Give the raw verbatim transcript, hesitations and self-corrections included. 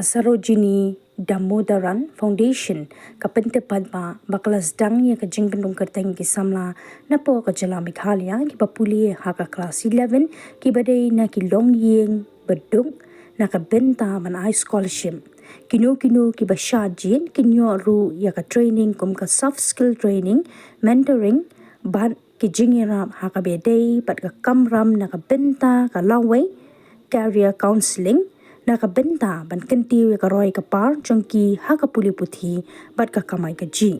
Sarojini Damodaran Foundation ka pyntip paidbah ba ka la sdang ïa ka jingpynrung kyrteng ki samla napoh ka jylla Meghalaya kiba pule ha ka klas eleven, kiba dei na ki longïing ba duk na ka bynta ban ai scholarship. Kino kino kiba shah jied kin ïoh ruh ïa ka training kum ka soft skill training, mentoring bad ki jingïarap ha kaba ïadei bad ka kamram na ka bynta ka lawei, career counselling, na ka bynta ban kyntiew ïa ka roi ka par jong ki ha ka pule puthi bad ka kamai kajih.